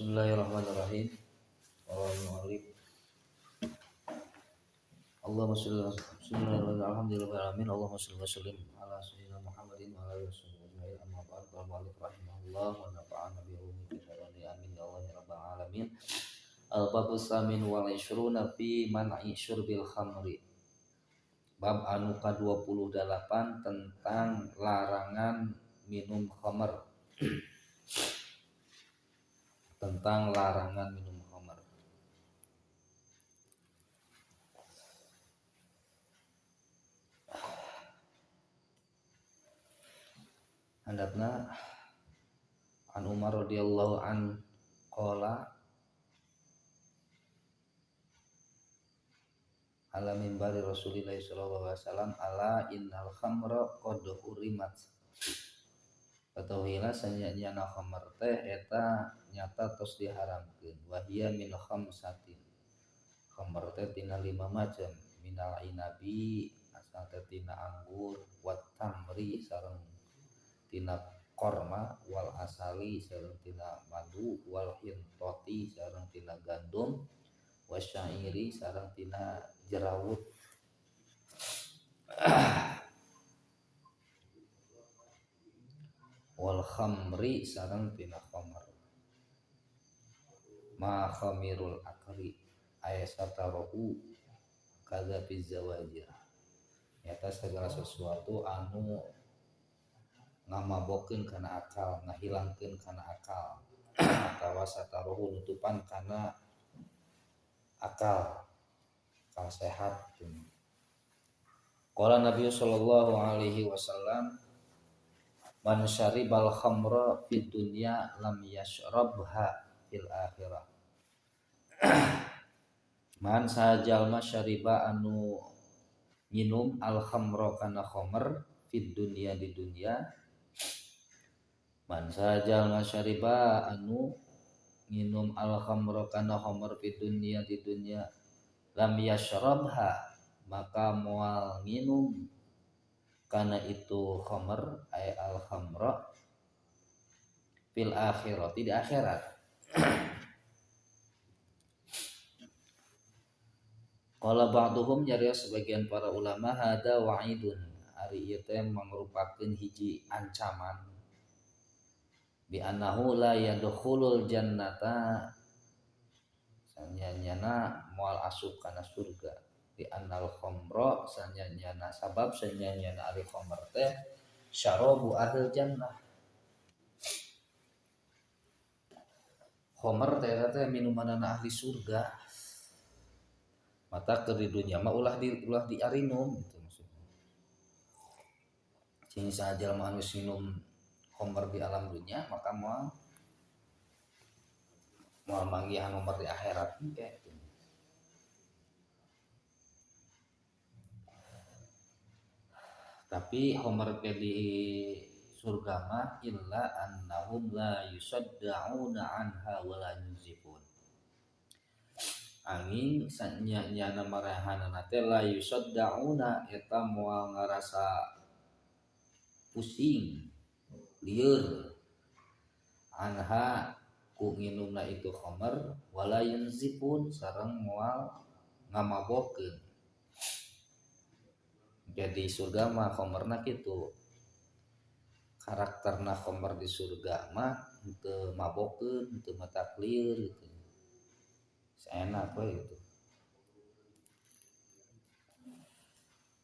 Bismillahirrahmanirrahim. Alhamdulillah. Allahumma shalli ala bismillahirrahmanirrahim. Alhamdulillahirabbil alamin. Allahumma shalli wa sallim ala sayyidina Muhammadin wa ala alihi washabbihi ajmain. Amma ba'd. Qala mu'allif rahimahullah wa nafa'ana bi ulumihi amin ya Allah ya rabbal alamin. Al-babu samin wal ishruna fi man'i syurbil khamri. Bab anu ka-28 tentang larangan minum khamr. Tentang larangan minum khamr. Handapna an Umar radhiyallahu an qala ala mimbari Rasulillah sallallahu alaihi wasallam ala innal khamra qad hurimat. Katahuilah sanyana khamr teh eta nyata tos diharamkeun wahia min khamsatin. Khamr teh tina lima macam, minal inabi asal teh tina anggur, wat tamri sareng tina korma, wal asali sareng tina madu, wal hintoti sareng tina gandum, wasyairi sareng tina jerawut. Wal khamri sareng tina khamr. Ma khamirul akli aya satarahu kadza fi zawajir. Nyata segala sesuatu anu ngamabokeun kana akal, ngahilangkeun kana akal, atawa satarahu nutupan kana akal, akal sehat. Qala Nabi sallallahu alaihi wasallam man syaribal khamra fid dunya lam yashrabha fil akhirah. Man sajalma syariba anu minum al khamra kana khamr fid dunya di dunya. Man sajalma syariba anu minum al khamra kana khamr fid dunya di dunya lam yashrabha maka moal nginum kana itu khamr ay al khamra fil akhirati di akhirat. Qala ba'duhum nyarios sebagian para ulama hada wa'idun ari ieu teh mangrupakeun hiji ancaman bi annahu la yadkhulul jannata sanyanyana moal asup kana surga di annal khamra sanyanyana sabab sanyanyana ari khamr teh syarabu ahlil jannah. Khamr teh eta teh minumanana ahli surga. Mata keur di dunya mah ulah diarinum gitu maksudnya. Sing sajalma anu minum khamr di alam dunya maka moal manggihan khamr di akhirat engke. Tapi khamr ke di surga mah illa annahum la yusaddauna anha wa la yunzifun. Angin sanyana marahanana teh la yusaddauna eta moal ngarasa pusing lieur anha ku nginumna itu khamr wala yunzifun sareng moal ngamabokeun. Jadi surga mah khamrna kitu. Karakterna khamr di surga mah henteu mabokeun, henteu matak lieur gitu. Enak we gitu.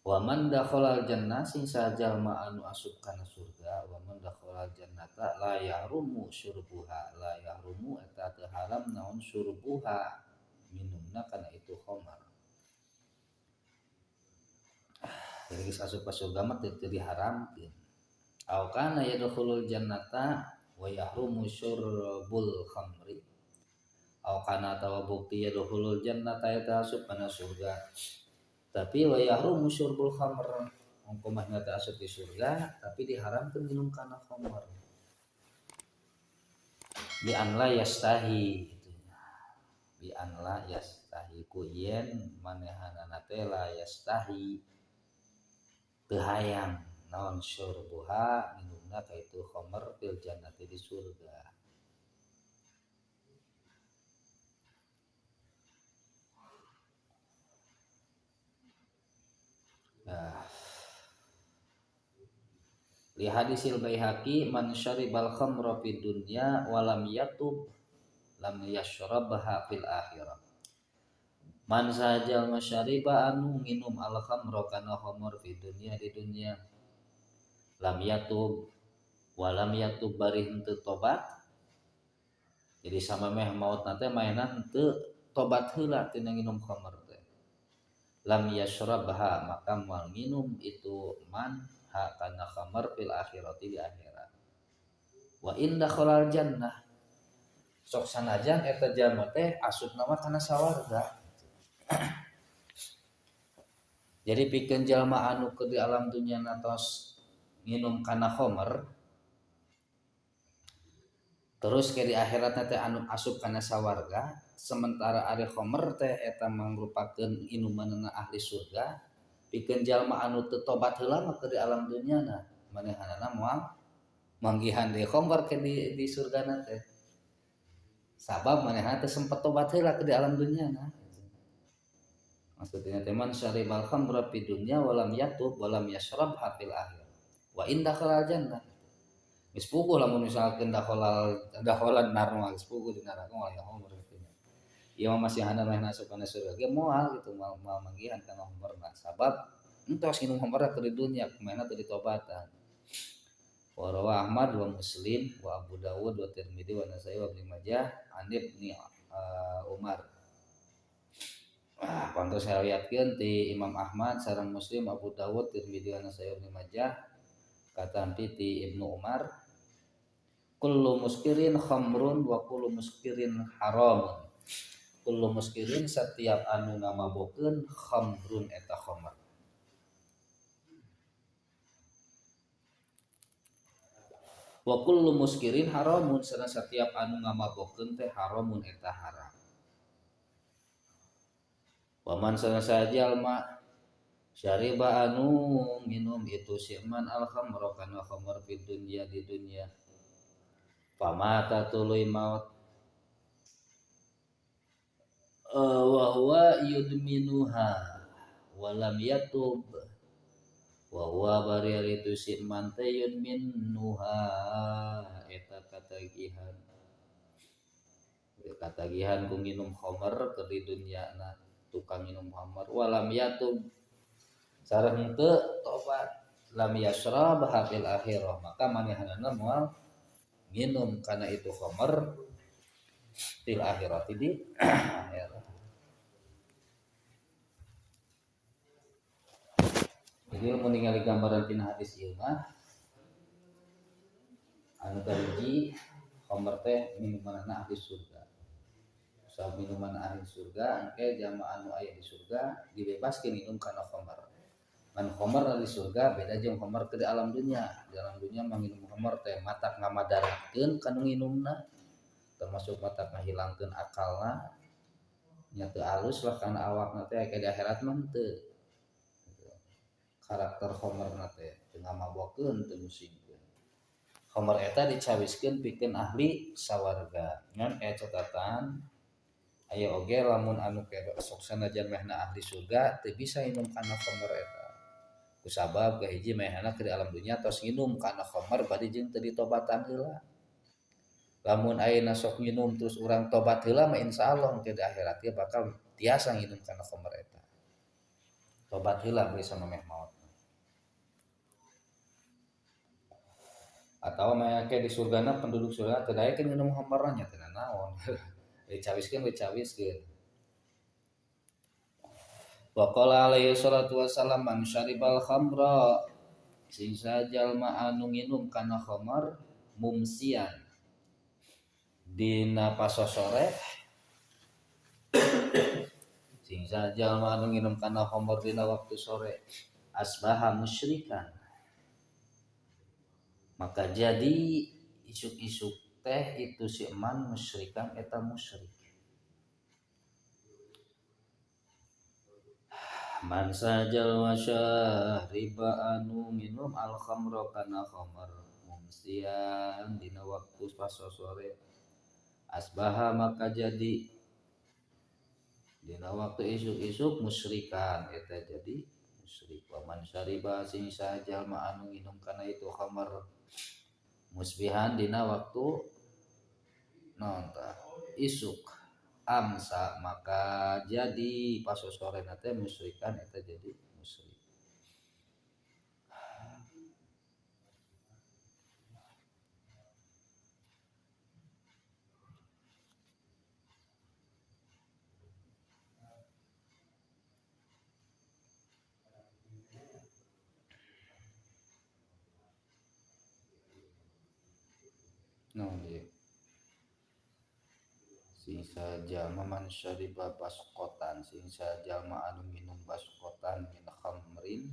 Wa man dakhalal jannah sing sajalma anu asup kana surga, wa man dakhalal jannata la yahrumu syurbuha, la yahrumu eta teu haram naon syurbuha minumna kana itu khamar. Jadi geus asup ka surga mah teu diharamkeun. Au kana yadkhulul jannata wa yahrumu syurbul khamri. Au kana atawa bukti yadkhulul jannata eta asup kana surga. Tapi wa yahrumu syurbul khamr, ongko mah teh asup di surga tapi diharamkeun minum kana khamr. Bi an la yastahi gitu. Bi an la yastahi ku yen manehanana teh la yastahi teu hayang naon syurbuha minumna ka itu khamr fil jannati di surga. Li hadisil Baihaqi man syaribal khamra fid dunya wa lam yatub lam yashrabha fil akhirah. Man sajal masyariba anu nginum al khamra kana khamr fid dunya di dunya lam yatub wa lam yatub bari henteu tobat. Jadi samemeh mautna teh manehna henteu tobat heula tina nginum khamr teh. Lam yashrabha maka moal nginum itu man ha kana khamr fil akhirati di akhirat. Wa in dakhalal jannah sok sanajan eta jalma teh asupna mah kana sawarga. Jadi pikeun jalma anu keur di alam dunya tos nginum kana khamr terus ke di akhiratna teh anu asup kana sawarga, sementara ari khamr teh eta mangrupakeun inumanna ahli surga, pikeun jalma anu teu tobat heula mah keur di alam dunya na manehanana moal manggihan deui khamr ke di surgana teh. Sabab manehna teh sempet tobat heula ke di alam dunya na. Maksudnya teman syaribal khamra fid dunya wa lam yatub wa lam yashrabha fil akhir. Wa in dakhalal jannah. Geus puguh lamun misalkeun dakhalan nar mah geus puguh di neraka moal ya khamr kitu. Ieu mah masih hana manehna asup kana surga ge moal gitu, moal manggihan kana khamrna. Sabab entos nginum khamr keur di dunya kumaha teu ditobatan. Wa rawa Ahmad wa Muslim wa Abu Dawud wa Tirmidzi wa Nasai wa Ibnu Majah an Ibni Umar. Pantos saya lihatkeun ti Imam Ahmad sareng Muslim, Abu Dawud, Tirmidzi wa Nasai wa Ibnu Majah katampi ti Ibnu Umar, kullu muskirin khamrun wa kullu muskirin haramun. Kullu muskirin setiap anu ngamabokeun khamrun eta khamr. Wa kullu muskirin haramun sareng setiap anu ngamabokeun teh haramun eta haram. Waman sajalma syariba anu minum itu siman al khamra kana khamr fid dunya di dunya famata tuluy maut wa huwa yudminuha wa lam yatub wa huwa bari itu siman teh yudminuha eta katagihan katagihan ku nginum khamr keur di dunya na tukang minum khamr walam yatub sareng teu tobat lam yashrab fil akhirah maka manehanana moal minum kana itu khamr fil akhirati di akhirat. Jadi mun ningali gambaran tina hadis ieu mah anu kahiji khamr teh minumanna ahli surga. Sabab minuman ahli surga engke jamaah anu aya di surga dibebaskeun minum kana khamr. Ngan khamr di surga beda jeung khamr ke di alam dunya. Di alam dunya mah minum khamr teh matak ngamadaratkeun kana nginumna, termasuk matak ngahilangkeun akalna, nya teu alus lah kana awakna teh ka di akhirat mah henteu. Karakter khamrna teh teu ngamabokeun teu musingkeun. Khamr eta dicawiskeun pikeun ahli sawarga. Ngan aya catatan aya oge lamun anu sok sanajan mehna ahli surga teu bisa minum kana khamr eta. Kusabab kahiji mehna keur di alam dunya tos nginum kana khamr bari jeung teu ditobatan heula. Lamun ayeuna sok nginum terus urang tobat heula mah insyaallah engke di akhirat ge bakal tiasa nginum kana khamr eta. Tobat heula bari samemeh maot. Atawa meh di surgana penduduk surga teu daekeun nginum khamrna nya teu naon. Dicawiskeun. Wa qala alaihi salatu wassalam man syaribal khamra sing sajalma anu nginum kana khamar mumsian dina pasosore sing sajalma anu nginum kana khamar dina waktu sore asbaha musyrikan maka jadi isuk-isuk teh itu si eman musyrikan eta musyrik. Man sajal wa syariba anu minum al khamra kana khamr mumsian dina waktu pasosore asbaha maka jadi dina waktu isuk-isuk musyrikan eta jadi Musyrik. Wa man syariba sing saha jalma anu nginum kana itu khamar musbihan dina waktu naon tah isuk amsa maka jadi pasosorena teh musyrikan eta jadi musyrik. Naon ieu? Sing sajalma man syariba basqotan sing sajalma anu minum basqotan min khamrin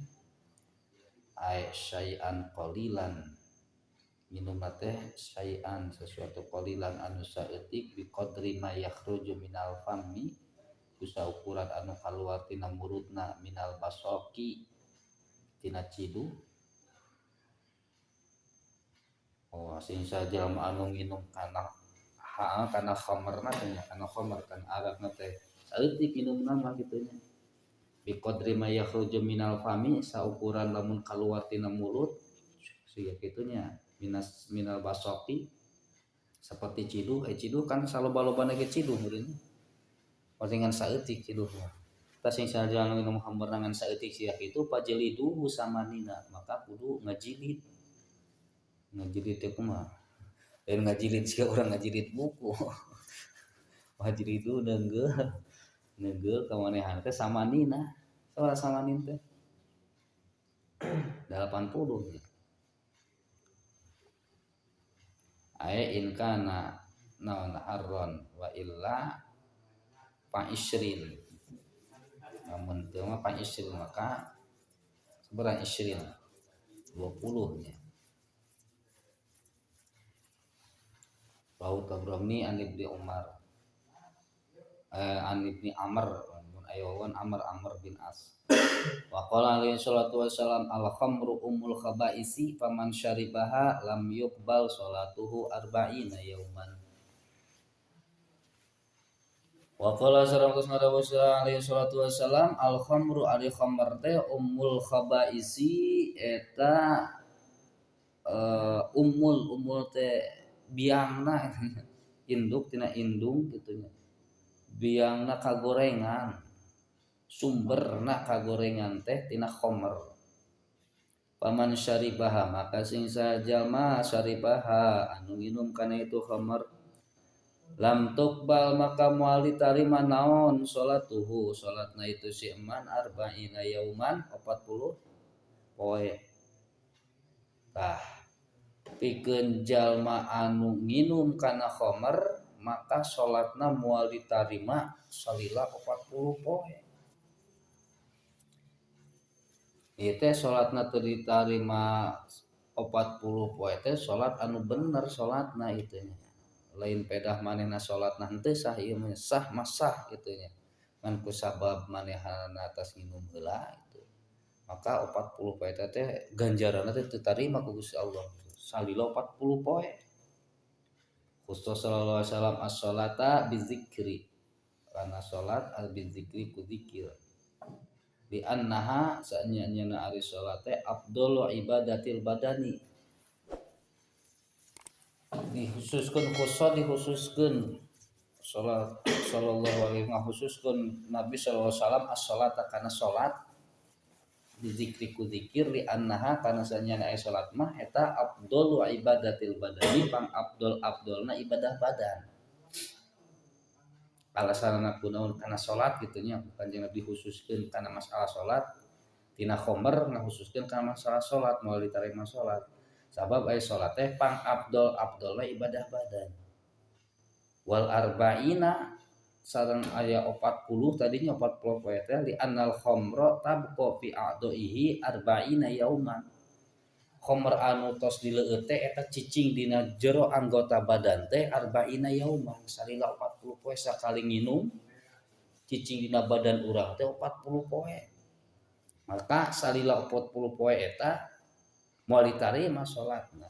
ay syai'an qalilan minum teh syai'an sesuatu qalilan anu saeutik bi qadri ma yakhruju minal fammi ku saukuran anu kaluar tina mulutna minal basoki tina ciduh. Oh sing sajalma anu minum kana kana khamrna teh nya kana khamr kana arakna teh saeutik minumna mah kitu nya bi qadri ma yakhruju minal fami saukuran lamun kaluar tina mulut siga kitu nya minas minal basoki seperti ciduh ciduh kan saloba-lobana ge ciduh meureun palingan saeutik ciduh mah tah sing sajalma minum khamr ngan saeutik siga kitu pajeliduhu samanina maka kudu ngajilid ngajilid teh kumaha lain ngajilid sia urang ngajilid buku pajelidu neunggeul neunggeul ka manehan teh samanina sabaraha samanin teh 80 ae in kana naon harron wa illa fa isrin lamun teu mah fa isrin maka sabaraha isrin 20 nya. Rawi Tabrani an Ibni Umar an Ibni Amr mun ayawan Amr Amr bin As wa qala alaihi salatu wassalam al khamru ummul khabaisi faman syaribaha lam yuqbal salatuhu arba'ina yauman. Wa qala alaihi salatu wassalam al khamru ari khamr teh ummul khabaisi eta ummul teh biangna induk tina indung kitu nya biangna kagorengan sumberna kagorengan teh tina khamr paman syaribaha maka sing sajalma syaribaha anu nginum kana itu khamr lam tuqbal maka moal ditarima naon salatuhu salatna itu si eman arba'ina yauman 40 poe. Tah pikeun jalma anu nginum kana khamr maka salatna moal ditarima salila 40 poe. Ieu teh salatna teu ditarima 40 poe teh salat anu bener salatna ieu teh. Lain pedah manehna salatna henteu sah ieu mah sah mah sah kitu nya. Ngan ku sabab manehna atas nginum heula itu. Maka 40 poe teh ganjaranna teh teu tarima ku Gusti Allah. Salila 40 poe. Khusus sallallahu alaihi wasallam as-salata bizikri. Karena salat al bizikri ku zikir. Di annaha saanya-nyana ari salat teh afdalu ibadatil badani. Dikhususkeun khusus dikhususkeun salat sallallahu alaihi ngakhususkeun Nabi sallallahu alaihi wasallam as-salata kana salat bizikri ku zikir li annaha kana sanyana ai salat mah eta afdalu ibadatil badani pang afdol afdolna ibadah badan. Alasanna kunaon kana salat kitu nya Kanjeng Nabi khususkeun kana masalah salat tina khamr ngakhususkeun kana masalah salat moal ditarima salat sabab ai salat teh pang afdol afdolna ibadah badan. Wal arba'ina sareng aya 40 tadinya 40 poe teh li annal khamra tabqa fi a'daihi arba'ina yauman. Khamr anu tos dileueut teh eta cicing dina jero anggota badan teh arba'ina yauman salila 40 poe sakali nginum cicing dina badan urang teh 40 poe. Maka salila 40 poe eta moal ditarima salatna.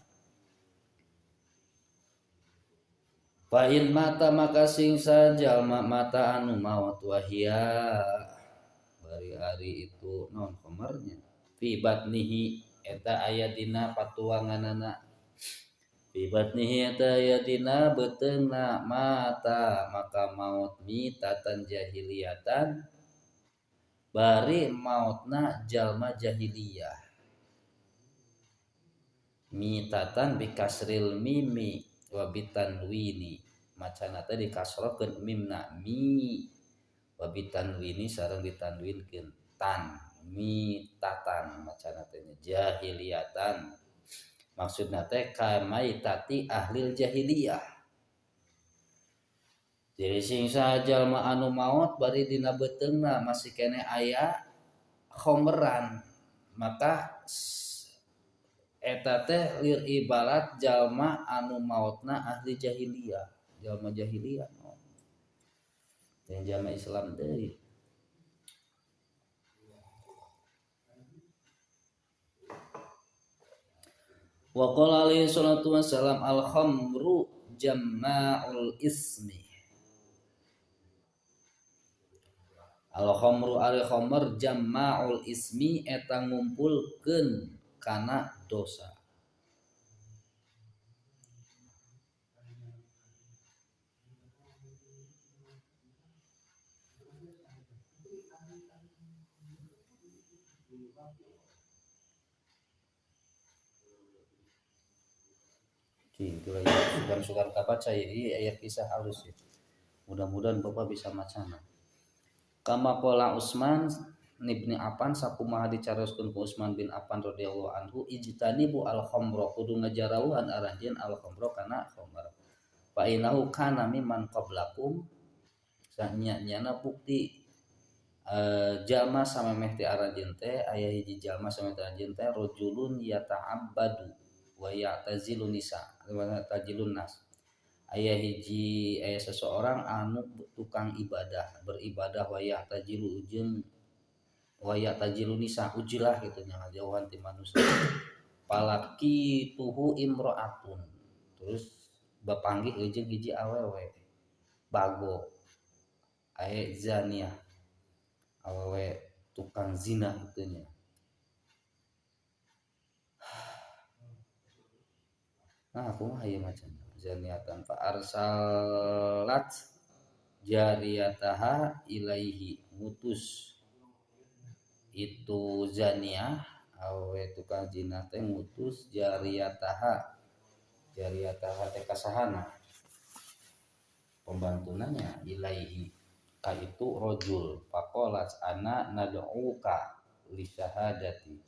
Fa in mata maka sing sajalma mata anu maot wahia Bari ari itu naon khamrnya fi batnihi eta aya dina patuanganana fi batnihi eta aya dina beuteungna mata maka maut mitatan jahiliyatan bari mautna jalma jahiliyah mitatan bikasril mimi wa bitanwini macana teh dikasrokeun mimna mi wa bitanwini sareng ditanwinkeun tan mitatan macana teh jahiliyatan maksudna teh kamaitati ahlil jahiliyah. Jadi sing saha jalma anu maot bari dina beuteungna masih keneh aya khomeran maka eta teh lir ibarat jalma anu maotna ahli jahiliyah, jalma jahiliyah maot. Teh jalma Islam deui. Wa qala alaihi salatu wassalam al khamru jamma'ul ismi. Al khamru al khamr jamma'ul ismi eta ngumpulkeun kana dosa. Cing, sugan-sugan kabaca ieu aya kisah halus ya. Mudah-mudahan Bapak bisa macana. Kama qala Utsman ibni Affan sakumaha dicaroskeun ku Utsman bin Affan radhiyallahu anhu ijtanibu al khamra kudu ngajarauhan aranjeun al khamra kana khamr. Fa innahu kana mimman qablakum sanya-nyana bukti jalma samemeh ti aranjeun teh aya hiji jalma samemeh ti aranjeun teh rajulun yata'abbadu wa ya'tazilu nisa wa ya'tazilun nas. Aya hiji aya seseorang anu tukang ibadah beribadah wa ya'tazilu jeung wa ya'tazilu nisa ujilah kitu nya ngajauhan ti manusia. Palaki tuhu imro'atun terus bapanggih jeung hiji awewe bago aya zaniah awewe tukang zina kitu nya. Nah aku mah ieu macam zaniatan fa arsalat jariyataha ilaihi ngutus itu zaniah awewe tukang zina teh ngutus jariyataha jariyataha teh kasahana pembantunanya ilaihi ka itu rajul faqalat ana nad'uka li syahadati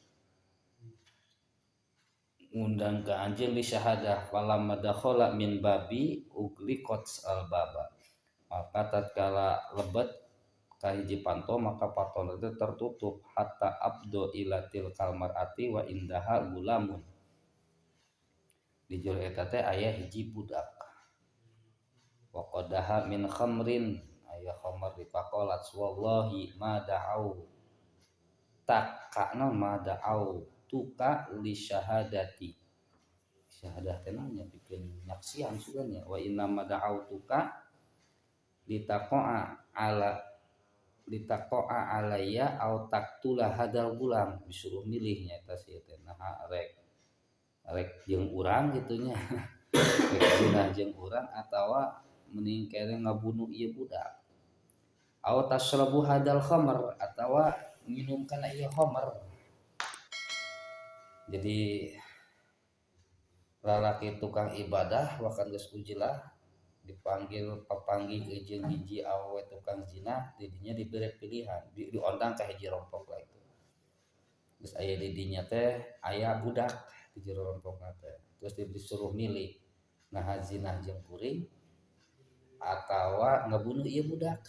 ngundang ke anjeun li syahadah falamma dakhala min babi ugliqat al baba maka tatkala lebet ka hiji panto maka panto itu tertutup hatta abdo ila tilkal mar'ati wa indaha gulamun di jero eta teh aya hiji budak wa qadaha min khamrin aya khamar dipaqalat wallahi ma da'au takana ma da'au tuka li syahadati syahadah teh nya bikin nyaksian suganya wa inna ma da'autuka litaqa'a ala litaqa'a alayya au taqtula hadal gulam disuruh milihnya eta si teh nah rek rek jeung urang kitu nya rek zina jeung urang atawa mending kene ngabunuh ieu budak au tasrabu hadal khamr atawa nginum kana ieu khamr. Jadi lalaki tukang ibadah bahkan geus ujilah dipanggil papanggih jeung hiji awewe tukang zina didinya diberi pilihan diondang ka hiji rompok lah itu. Geus aya di dinya teh aya budak di jero rompokna teh. Terus disuruh milih naha zina jeung kuring atawa ngabunuh ieu budak.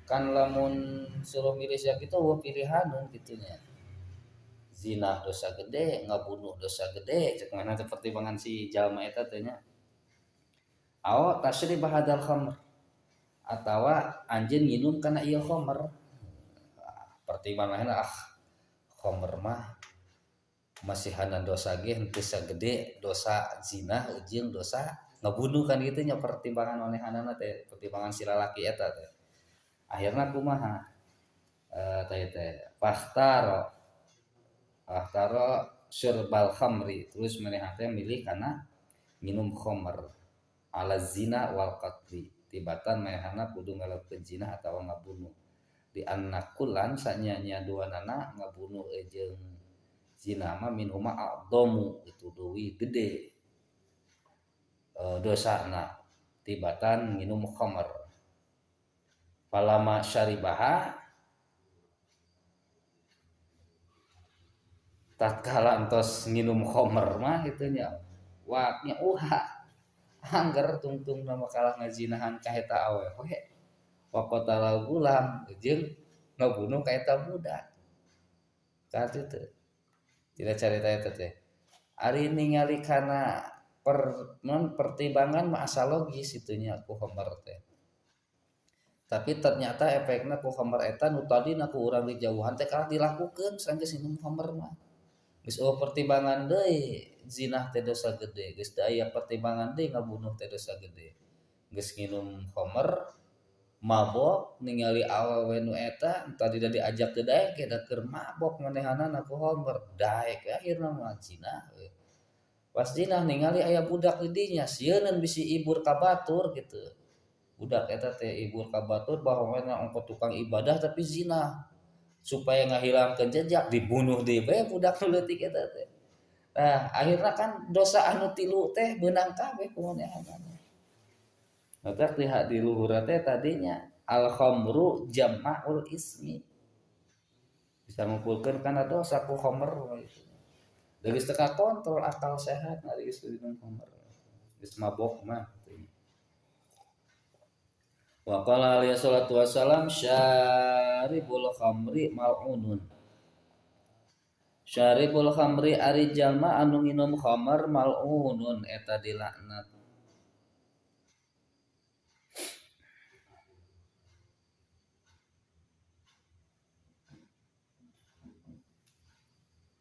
Kan lamun suruh milih sia kitu eueuh pilihaneun kitu nya. Zina dosa gede, ngabunuh dosa gede, cek mana teh pertimbangan si jalma eta teh nya. Aw tasrib hadal khamr atawa anjeun nginum kana ieu khamr. Pertimbanganna ah khamr mah masihana dosa ge henteu sagede dosa zina jeung dosa ngabunuh kan kitu nya pertimbangan manehanana teh, pertimbangan si lalaki eta teh. Akhirna kumaha? Teh teh fahtaro ahtaro syurbal khamri terus manehna teh milih kana minum khamr ala zina wal qatli tibatan manehna kudu ngalakukeun zina atawa ngabunuh di annakulan sanya-nya duanana ngabunuh jeung zina mah minhuma a'dhamu itu leuwih gede dosana tibatan minum khamr falama syaribaha tatkala entos nginum khamr mah kitu nya waknya uha angger tungtung nama kalah ngazinahan ka eta awewe wa qatala gulam jeung ngabunuh ka eta budak ka kitu tidak carita eta teh ari ningali kana pertimbangan mah asa logis itu nya ku khamr teh tapi ternyata efekna ku khamr eta nu tadina ku urang dijauhan teh kalah dilakukeun sanggeus minum khamr mah geus eueuh pertimbangan deui zinah teh dosa gede geus teu aya pertimbangan deui ngabunuh teh dosa gede geus nginum khamr mabok ningali awewe nu eta tadina diajak teu daek ge da keur mabok manehanana ku khamr daek we akhirna mah zinah we. Pas zinah ningali aya budak di dinya sieuneun bisi ibur ka batur kitu budak eta teh ibur ka batur bahwa ongko tukang ibadah tapi zinah supaya ngahilangkeun jejak dibunuh deui bae budak nu leutik eta teh. Nah, akhirna kan dosa anu tilu teh beunang kabeh ku manehanana. Matak di luhur teh tadinya al khamru jama'ul ismi. Bisa ngumpulkeun kana dosa ku khamr gitu. Da geus teu kakontrol akal sehat ari geus minum khamr. Geus mabok mah. Wa qala alaihi salatu wassalam syaribul khamri mal'unun. Syaribul khamri ari jalma anu nginum khamr mal'unun eta dilaknat.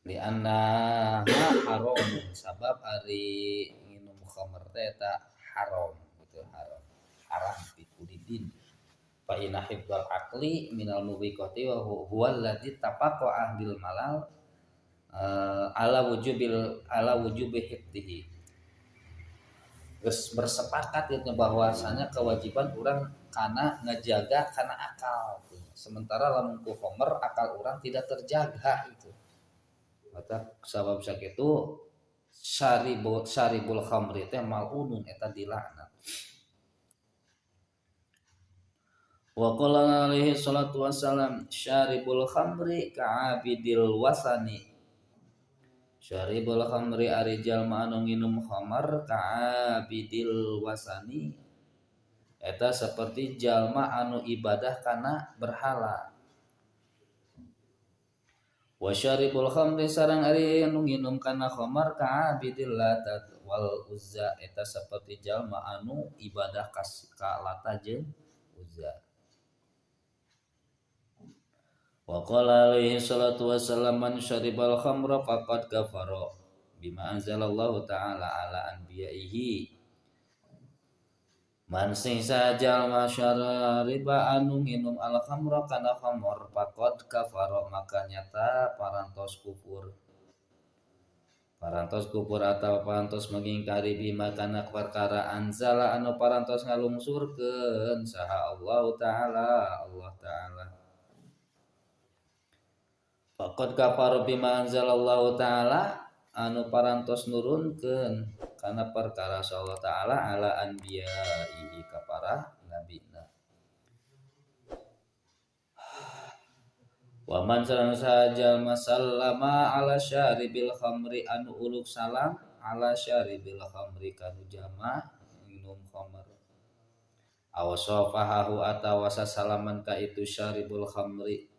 Li anna haram sabab ari nginum khamr teh eta haram gitu haram. Haram din fa inna hifdzal aqli minal mubiqati wa huwa alladzi tafaqa ahlil malal ala wujubi hifdzihi. Geus bersepakat gitu bahwasanya kewajiban urang kana ngajaga kana akal. Sementara lamun ku khamr akal urang tidak terjaga gitu. Maka sabab sakitu syaribul khamri teh malunun eta dilaknat. Wa qala alaihi salatu wassalam syaribul khamri ka'abidil wasani. Syaribul khamri ari jalma anu nginum khamar ka'abidil wasani eta seperti jalma anu ibadah kana berhala. Wa syaribul khamri sareng ari anu nginum kana khamar ka'abidil lata wal uzza eta seperti jalma anu ibadah ka Lata jeung Uzza. Wa qala alaihi salatu wassalam man syaribal khamra faqad kafara bima anzalallahu ta'ala ala anbiya'ihi. Man sing sajalma syariba anu nginum al khamra kana khamr faqad kafara maka nyata parantos kufur. Parantos kufur atawa parantos mengingkari bima kana perkara anzala anu parantos ngalungsurkeun saha Allah ta'ala Allah ta'ala. Faqad kafara bima anzalallahu ta'ala anu parantos nurunkeun kana perkara Allah ta'ala ala anbiya'ihi ka para nabina. Wa man sareng sajalma sallama ala syaribil khamri anu uluk salam ala syaribil khamri kanu jama minum khamr. Aw safahahu atawa sasalaman ka itu syaribul khamri.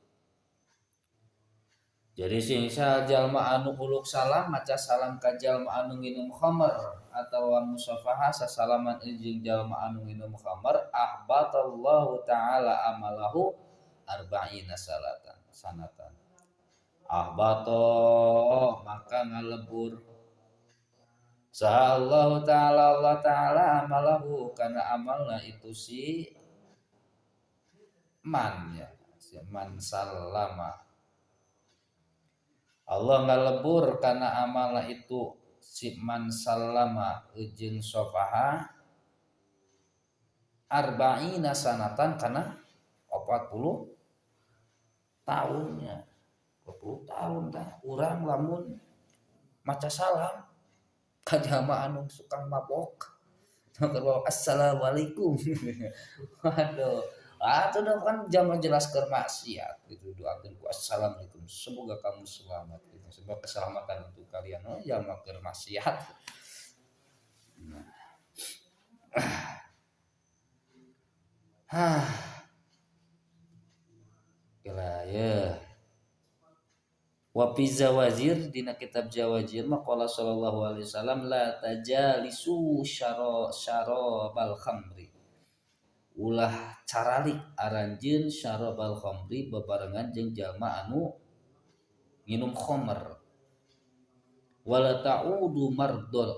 Jadi sing jalma anu uluk salam maca salam ka jalma anu nginum khamr atawa musafahah sasalaman jeung jalma anu nginum khamr ahbatallahu ta'ala amalahu arba'ina salatan sanatan. Ahbato maka ngalebur saha Allah ta'ala Allah ta'ala amalahu kana amalna itu si man ya. Man sallama Allah ngalebur kana amalna itu si man sallama jeung sofaha arba'ina sanatan kana 40 tahunnya. 40 tahun tah urang lamun maca salam ka jalma anu sukang mabok. Assalamualaikum. Waduh, atuh kan jalma jelas keur maksiat gitu, doakeun ku assalamualaikum, semoga kamu selamat gitu. Semoga keselamatan untuk kalian. Oh, jalma keur maksiat. Nah. Hah. Gila ya. Wa fi zawajir dina kitab Zawajir maqala sallallahu alaihi wasallam la tajalisu syarabal khamri. Ulah caralik aranjeun syarabal khamri bebarengan jeung jalma anu nginum khamr. Wala ta'udu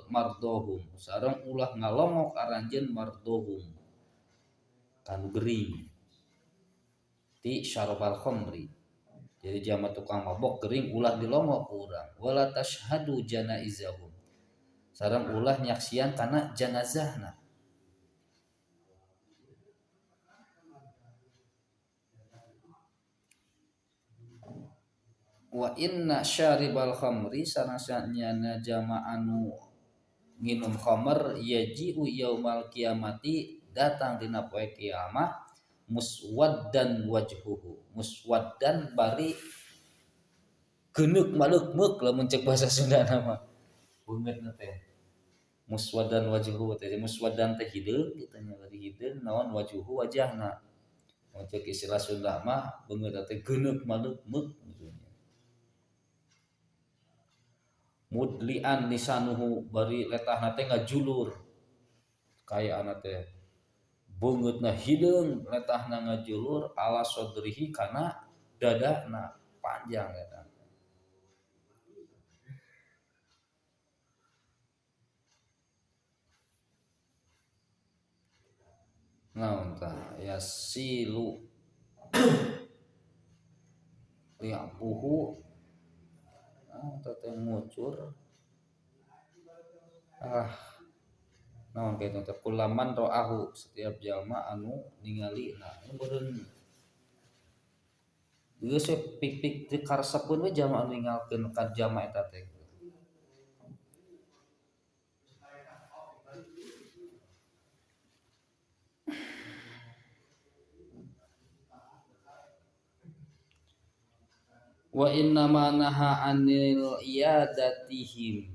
mardohum sareng ulah ngalongok aranjeun mardohum kanu gering ti syarabal khamri. Jadi jalma tukang mabok gering ulah dilongok ku urang. Wala tashhadu janaizahum sareng ulah nyaksian kana janazahna. Wa inna syaribal khamri sareng jalma anu nginum khamr yaji'u yaumal kiamati datang dina poe kiamat muswaddan wajhuhu, muswaddan bari geneuk maleukmeuk lamun cek bahasa Sunda nama beungeutna teh muswaddan wajhuhu teh, muswaddan teh hideung kitu nya, bari hideung naon wajhuhu wajahna. Mun cek istilah Sunda mah beungeutna teh geneuk maleukmeuk gitu nya. Mudlian lisanuhu bari letahna teh ngajulur kayaana teh beungeutna hideung letahna ngajulur ala sodrihi kana dadana panjang eta. Naon tah yasilu liabuhu naon tah teh ngucur naon kitu teh kulaman ro'ahu setiap jalma anu ningali nah meureun geus we pik-pik teu karesepeun we jalma anu ningalkeun ka jalma eta teh. Wa inna ma naha anil iyadatihim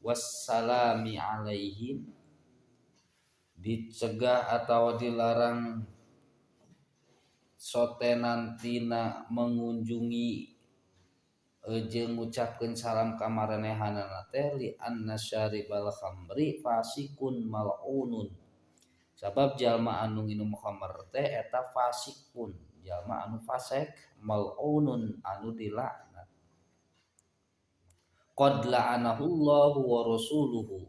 wassalami alaihim, dicegah atau dilarang sotenan tina mengunjungi jeung ngucapkeun salam ka marenehanana teh li anna syaribal khamri fasikun mal'unun, sabab jalma anu nginum khamr teh eta fasikun, jalma anu fasik, mal'unun anu dilaknat. Qad la'anahullahu wa rasuluhu,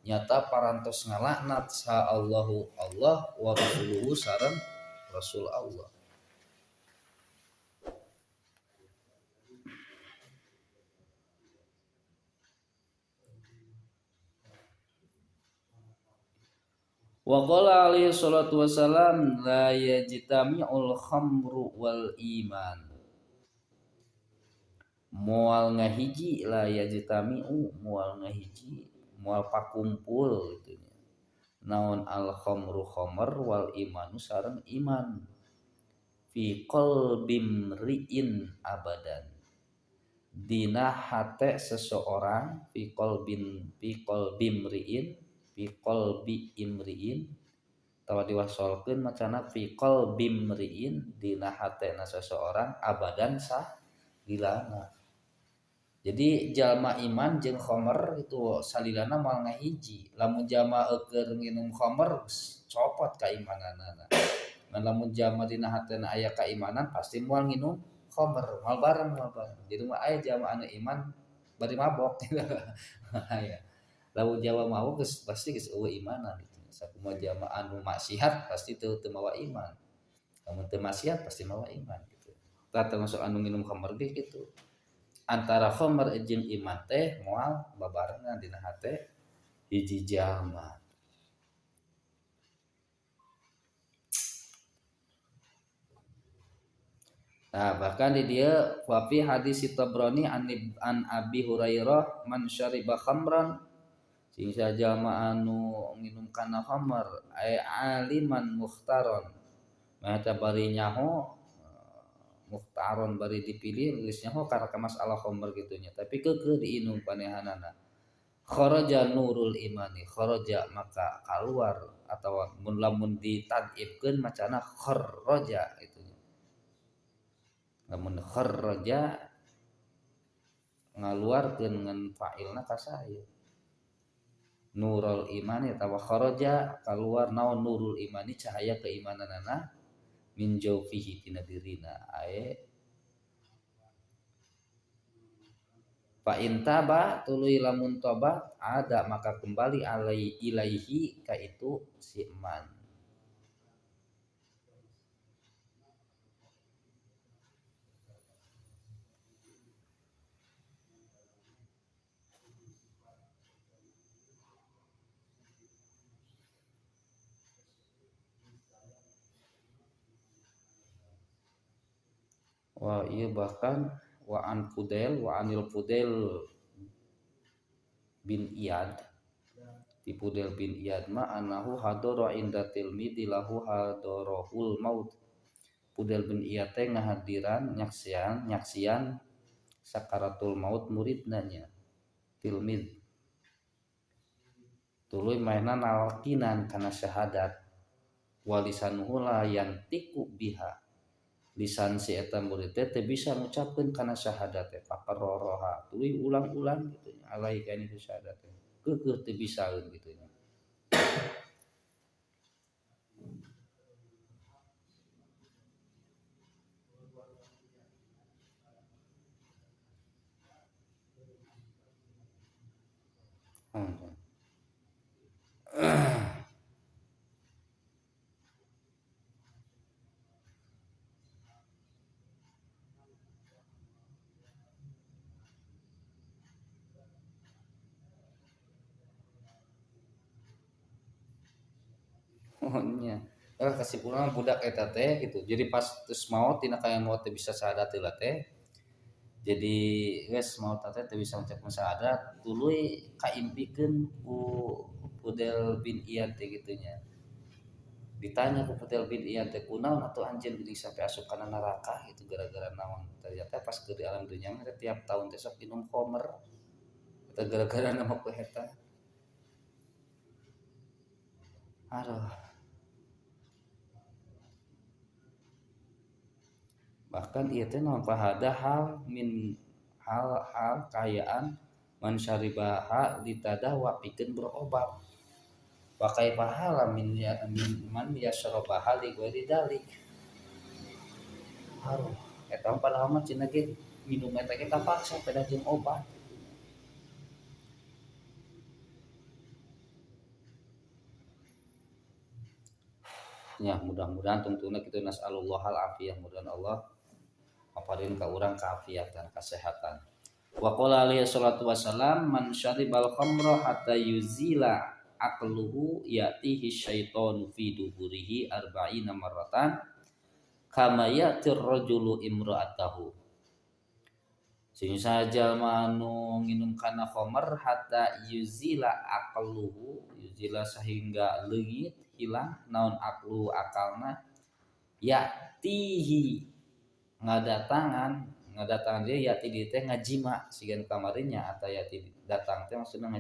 nyata parantos ngalaknat sa Allahu Allah wa rasuluhu sareng Rasul Allah. Wa qala alaihi salatu wassalam la yajtami'ul khamru wal iman, moal ngahiji la yajtami'u moal ngahiji moal pakumpul gitu nya naon al khamru khamr wal imanu sareng iman fi qalbim ri'in abadan, dina hate seseorang fi qalbin fi qalbim ri'in fi qalbi imri'in tawa diwasolkeun macana fi qalbim ri'in dina hatena seseorang abadan salilana. Jadi jalma iman jeung khamr itu salilana moal ngahiji. Lamun jalma keur nginum khamr copot kaimananana. Ngan lamun jalma dina hatena aya kaimanan pasti moal nginum khamr, moal bareng moal bareng. Jadi mah aya jalma anu iman bari mabok. Aya. Lamun jalma mabok geus pasti geus eueuh imanan gitu. Sakumaha jalma anu maksiat pasti teu mawa iman. Lamun teu maksiat pasti mawa iman gitu. Tah termasuk anu nginum khamr ge kitu. Antara khamr jeung iman teh moal babarengan dina hate hiji jalma. Nah, bahkan di dia wa fi hadis Tabrani an Abi Hurairah man syariba khamran sing sajalma anu nginum kana khamr ay aliman mukhtaron mata bari nyaho mukhtaron bari dipilih geus nyaho karena masalah khamr gitunya tapi keukeuh diinum panehanana kharaja nurul imani kharaja maka keluar atawa mun lamun ditadibkeun macana kharaja itu. Lamun kharraja ngaluarkeun ngan fa'ilna ka saya nurul imani atawa kharaja kaluar naon nurul imani cahaya keimananana min jaufihi tina dirina ae fa in taba tuluy lamun tobat ada maka kembali alai ilaihi ka itu si man. Wah iya bahkan wa an Fudail wa anil Fudail bin Iyad di Fudail bin Iyad ma anahu hadara inda tilmidi lahu hadarahul maut. Fudail bin Iyad teh ngahadiran nyaksian sakaratul maut muridna nya tilmid tuluy maehna nalkinan kana syahadat walisanuhu la yantiku biha lisan si eta murid teh teu bisa ngucapkeun kana syahadat teh faqarraha tuluy ulang-ulang gitu nya alai kana itu syahadat teh keukeuh teu bisaeun gitu nya. Oh nya. Kesimpulan budak eta teh gitu. Jadi pas terus maot tina kaya maot teh bisa syahadat heula teh. Jadi geus maot teh teu bisa ngucapkeun syahadat, tuluy kaimpikeun ku Fudail bin Iyad teh kitu nya. Ditanya ku Fudail bin Iyad teh kunaon atuh anjeun geuning sampai asup kana neraka gitu gara-gara naon. Ternyata pas keur di alam dunya mah tiap tahun teh sok minum khamr. Eta gara-gara nama ku eta. Aduh. Bahkan ieu teh naon fahada hal min hal-hal kaayaan man syaribaha litadawa pikeun berobat. Wa kaifa hala min ya min man yashrabaha li ghairi dalik. Aduh, eta mah padahal mah cenah ge minum eta ge kapaksa pedah jeung obat. Ya mudah-mudahan tungtungna kitu nas'alullahal afiyah, mudah-mudahan Allah maparin ka urang kaafiatan kesehatan. Wa qala alaihi salatu wassalam man syaribal khamra hatta yuzila aqluhu ya'tihi syaitanu fi duburihi arba'ina marratan kama ya'tir rajulu imra'atahu. Sing sajalma anu nginum kana khamr hatta yuzila aqluhu, yuzila sehingga leungit hilang naon aqlu akalna, ya'tihi ngadatangan dia ya'ti di teh ngajima sigan kamarinya atau ya'ti datang teh maksudna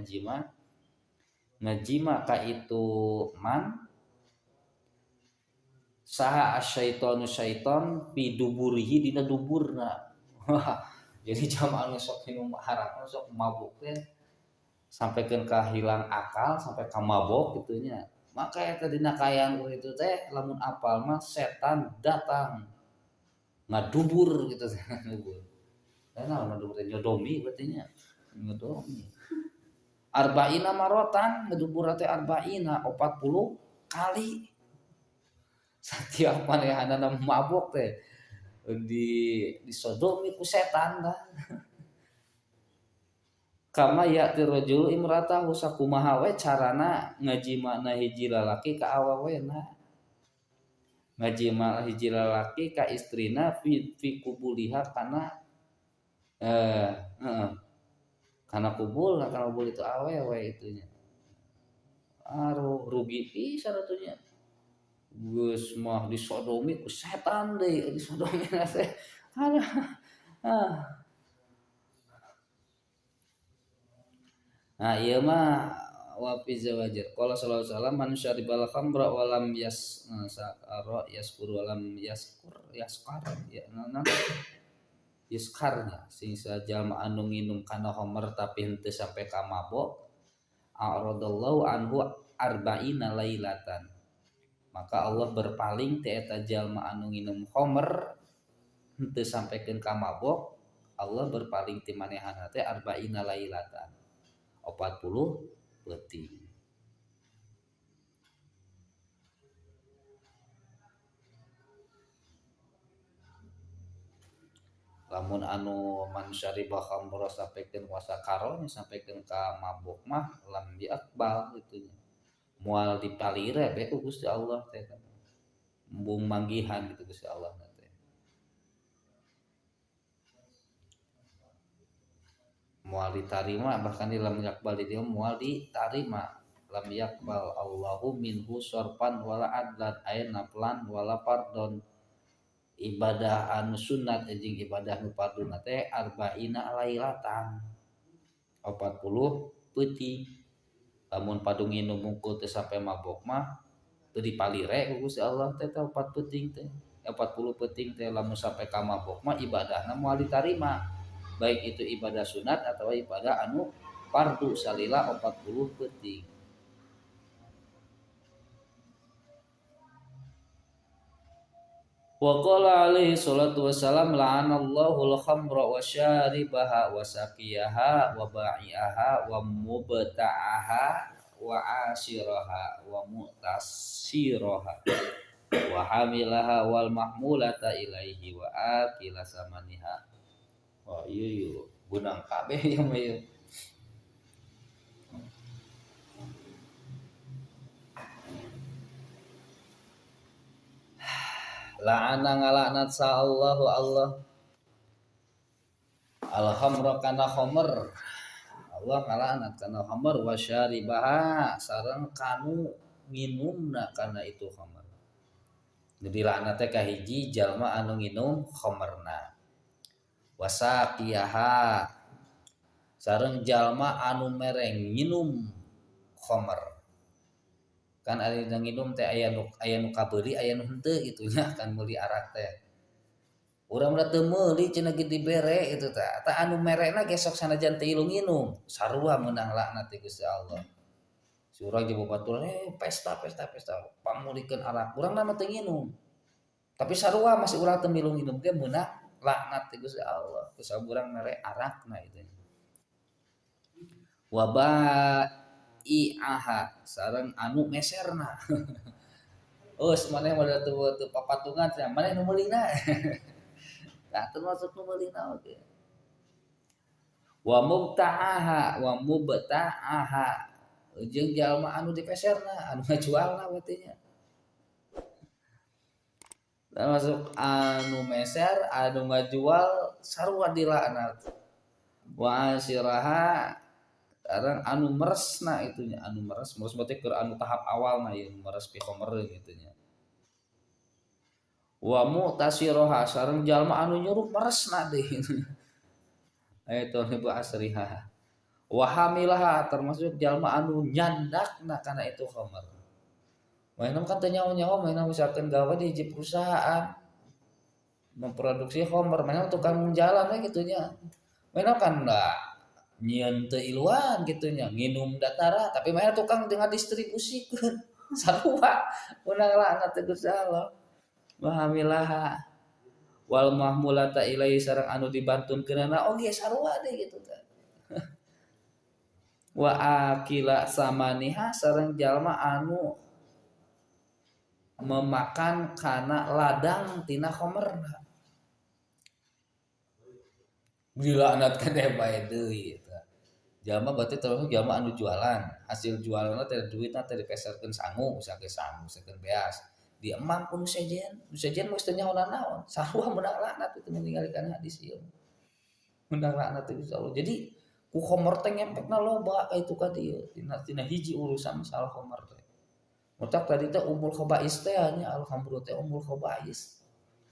ngajima ka itu man saha asyaitonu syaiton fi duburihi dina duburna. Jadi jamaah nu sok minum arak sok mabuk teh sampaikan ka hilang akal sampai ka mabok kitu nya. Maka eta dina kaayaan itu teh lamun apal mah setan datang ngadubur gitu ngadubur. Nah, ngadubur teh nyodomi berarti nya. Nyodomi. Arba'ina marotan ngedubur teh arba'ina 40 kali. Satiap manehanana mabok teh disodomi ku setan tah. Kama ya'ti rajulu imratahu sakumaha we carana ngajimana hiji lalaki ka awewena. Ngajima hiji lalaki ka istrina fi kubuliha kana kana kubul, kana kubul itu awewe itunya. Aduh rugi pisan atuh nya. Geus mah disodomi ku setan deui, disodomi teh. Aduh. Ah. Nah ieu mah wa fi zawajir. Qala sallallahu alaihi wasallam man syaribal khamra wa lam yas sakara yaskur wa lam yaskur yaskar ya naon yaskarnya sing sajalma anu nginum kana khamr tapi henteu sampai ka mabok a'radallahu anhu arba'ina lailatan. Maka Allah berpaling ti eta jalma anu nginum khamr henteu sampaikeun ka mabok, Allah berpaling ti manehana teh arba'ina lailatan. 40 peuting. Lamun anu man syariba khamra sampaikeun wasakaro sampaikeun ka mabok mah lam diakbal kitu nya. Moal dipalire be ku Gusti Allah teh. Embung manggihan gitu Gusti Allah teh. Moal ditarima bahkan di lam yakbal di dieu moal ditarima. Lam yakbal Allahu minhu sorfan wala adlan ay naflan wala fardon. Ibadah anu sunat jeung ibadah nu farduna teh arba'ina lailatan 40 peuting. Lamun padu nginum mungkul teh sampai mabok mah teu dipalire ku Gusti Allah teh 4 peuting teh. 40 peuting teh lamun sampai ka mabok mah ibadahna moal ditarima. Baik itu ibadah sunat atau ibadah anu fardu salila 40 peuting. Wa qala alaihi salatu wassalam la'anallahu al-khamra wa syaribaha wa saqiyaha wa ba'i'aha wa mubta'aha wa asiraha wa mu'tasiraha wa hamilaha wal mahmulata ilaihi wa akila samaniha. Wah iya iya gunang kabeh ieu mah ieu. La'ana ngalaknat sa Allahu Allah al-khamra kana khamr. Allah ngalaknat kana khamr wa syaribaha sareng kanu nginumna kana itu khamr. Jadi laknat teh kahiji jalma anu nginum khamrna. Wasaqiyaha sareng jalma anu mereng nginum khamr. Kan ari nginum teh aya nu kabeuli aya nu henteu kitu nya kan meuli arak teh. Urang mah teu meuli cenah ge dibere kitu tah. Tah anu merena ge sok sanajan teu ilu nginum, sarua meunang laknat ti Gusti Allah. Si urang jeung babaturan pesta pesta pesta pamulikeun arak. Urang mah teu nginum. Tapi sarua masih urang teu milu nginum ge meunang laknat ti Gusti Allah. Ku saburang mere arakna itu. Waba i'aha sareng anu meserna. Oh, maneh mah teu papatungan cenah, maneh nu meulina. Nah, termasuk nu meulina oge. Wa mubta'aha wa mubta'aha jeung jalma anu dipeserna, anu ngajualna berarti nya. Termasuk anu meser, anu ngajual sarua dilaknat. Wa asiraha sareng anu meresna itunya, anu meres, meres berarti keur anu tahap awalna ieu meres pi khamr kitu nya. Wa mu'tasiroha sareng jalma anu nyuruh meresna deui. Eta ibu asriha. Wa hamilaha termasuk jalma anu nyandakna kana itu khamr. Mainan kan teu nyaho-nyaho, mainan misalkan gawe di hiji perusahaan memproduksi khamr, mainan tukang jalan we kitu nya. Mainan kan da nyieun teu iluan kitu nya, nginum datara tapi mainan tukang dengan distribusikeun. Sarua meunang laknat teh Gusti Allah. Wa hamilaha wal mahmulata ilaihi sareng anu dibantunkeunana oge sarua deui kitu teh. Wa akila samaniha sareng jalma anu memakan kana ladang tina khomerna. Dilaknat keneh bae deui eta. Jalma berarti termasuk jalma anu jualan, hasil jualanna teh duitna teh dipeserkeun sangu, sakeun sangu, sakeun beas. Diemang ku nu sejen, nu sejen mah geus teu nyaho nanaon, sarua meunang laknat itu ningali kana hadis ieu. Meunang laknat teh Gusti Allah. Jadi ku khomer teh ngempekna loba ka itu ka dieu, tina hiji urusan masalah khomer teh. Otak tadi teh umul khabais teh nya al khamru teh umul khabais.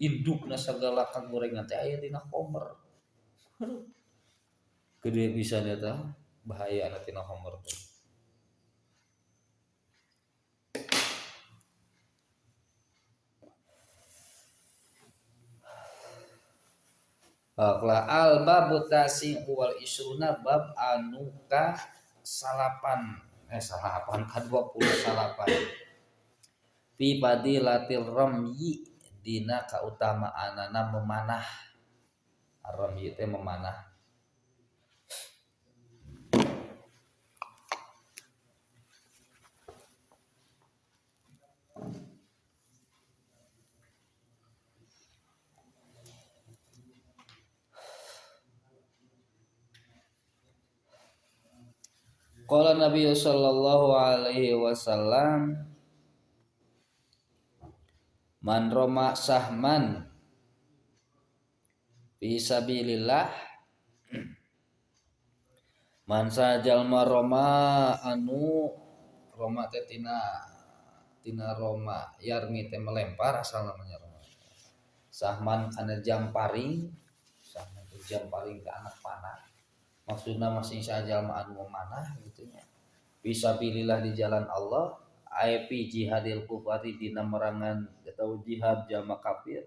Indukna sagala kagorengan teh aya dina khomer. Aduh. Gede pisan eta bahayana tina khomer teh. Bakla al babu tasi wal isruna bab anu ka salapan salapan ka 29 fi fadilatil ramyi dina kautamaanana memanah. Ramyi teh memanah. Qala Nabi sallallahu alaihi wasallam man roma sahman fi sabilillah man sajalma roma anu roma teh tina roma yarmi teh melempar asal namanya roma sahman kana jamparing, sahman teh jamparing ke anak panah, maksudna masing sajalma anu memanah gitu nya fisabilillah di jalan Allah ai fi jihadil kufari dina merangan atau jihad jalma kafir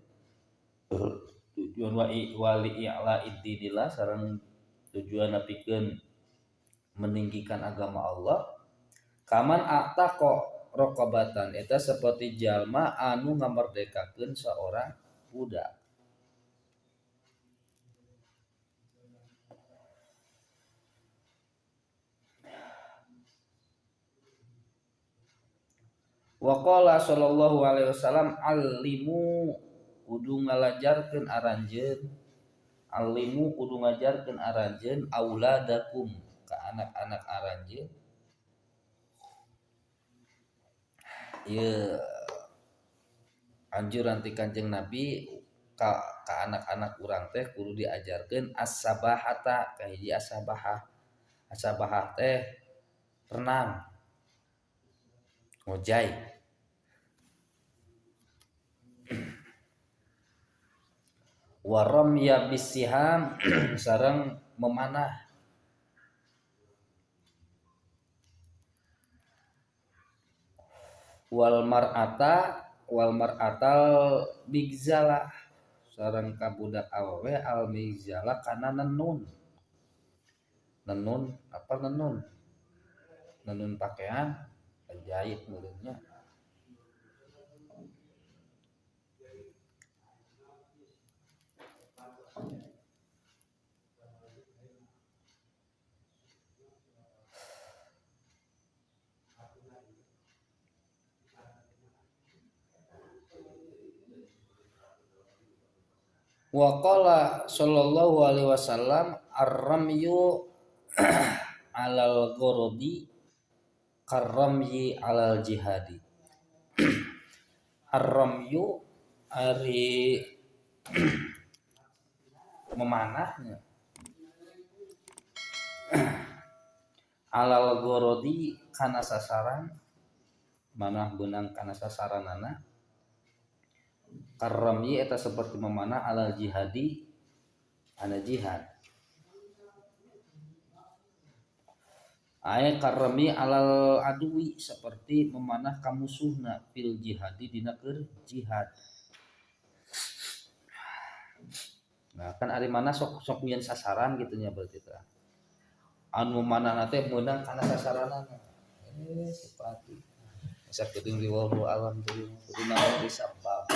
tujuan wali i'la iddinillah sareng tujuan pikeun meninggikan agama Allah kaman a'taqa raqabatan eta seperti jalma anu ngamerdekakeun seorang budak. Wa qala sallallahu alaihi wasallam allimu kudu ngalajarkeun aranjeun, allimu kudu ngajarkeun aranjeun auladakum ka anak-anak aranjeun. Ieu anjuran ti Kanjeng Nabi ka anak-anak urang teh kudu diajarkeun as-sabahata, kahiji as-sabahah. As-sabahah teh renang, ngojay. Waram ya bisiham sareng memanah. Wal mar'ata wal mar'atal bigzala sareng ka budak awewe al migzala kana nenun. Nenun apa nenun? Nenun pakaian jahit mulutnya. Wa qala sallallahu alaihi wasallam ar-ramyu alal ghorobi karramyi alal jihadi. Ar-ramyu ari memanahnya alal ghorodi kana sasaran, manah benang kana sasaranana. Karramyi eta seperti memanah alal jihadi ana jihad. Ay karrami alal adui seperti memanah ka musuhna fil jihadi dina keur jihad. Nah kan ari mana sok nyieun sasaran gitu nya berarti teh. Anu manahna teh meunang kana sasaranana. Sepati. Sakedeung riweuh alam teh kudu naon disabab.